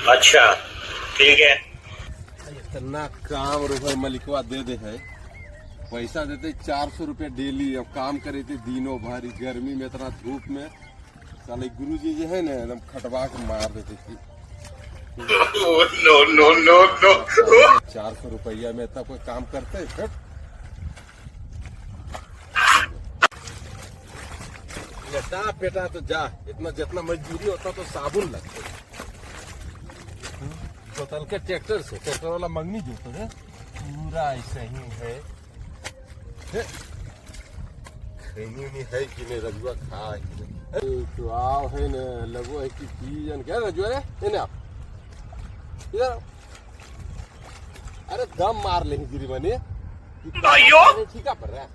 अच्छा ठीक है। इतना काम रुपये मलिकवा दे दे है, पैसा देते 400 रुपये डेली। अब काम करे थे दिनों भर गर्मी में, इतना धूप में। साले गुरुजी जो है ना एकदम खटवा के मार देते थी। नो नो नो नो। 400 रुपया में इतना कोई काम करते है? लेटा पेटा तो जा, इतना जितना मजदूरी होता तो साबुन लगते। जोतल के ट्रैक्टर से, ट्रैक्टर वाला मंगनी जोते है, पूरा ऐसे ही है। खैनी उनी है कि नहीं? रजुआ खा है कि नहीं? तो आओ है न, लगो है कि पी जन क्या रजुआ रे? एने आओ, इधर आओ। अरे दम मार ले गिरी बने भाइयों। ठीका पर रहा है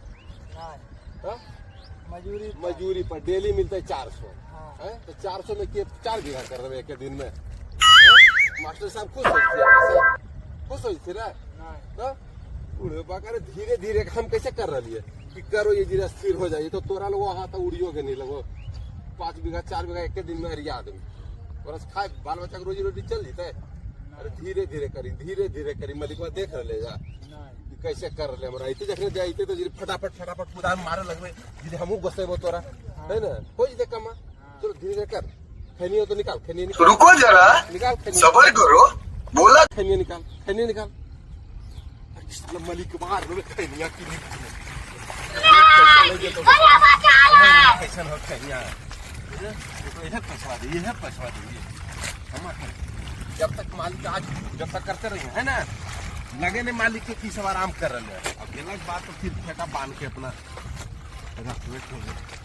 हाँ? मजदूरी। मजदूरी पर डेली मिलता है 400। हाँ। है तो 400 में के 4 बीघा कर रहे एक दिन में? हाँ? मास्टर साहब खुश हो, खुश हो थे ना? नहीं। उड़े बाका धीरे धीरे हम कैसे कर रही है कि करो ये जीरा स्थिर हो जाए तो तोरा लोग वहां तो उड़ियो के नहीं लगो। 5 बीघा 4 बीघा एक दिन में अरिया आदमी और खाए बाल बच्चा के रोजी रोटी चल जीते। अरे धीरे धीरे करी, धीरे धीरे करी। मलिकवा देख रहे जा कि कैसे कर रहे हमरा इते जखने जाइते तो फटाफट फटाफट कुदाल मारे लगबे, जी हमहू गोसेबो तोरा है ना, हो जते कमा। चलो धीरे धीरे कर। खैनी तो निकाल, खैनी निकाल। रुको जरा, निकाल खैनी, सबर करो, बोला। खैनी निकाल, खैनी निकाल। साला मलिक मार रे खैनिया की कैसन हो खैनिया? तो इधर पैसा दे, ये पैसा दे, हम जब तक मालिक आज जब तक करते रहे है ना, लगे ने मालिक के की सब आराम कर रहे हैं। अब गेला के बाद तो फिर फेंका बांध के अपना रख।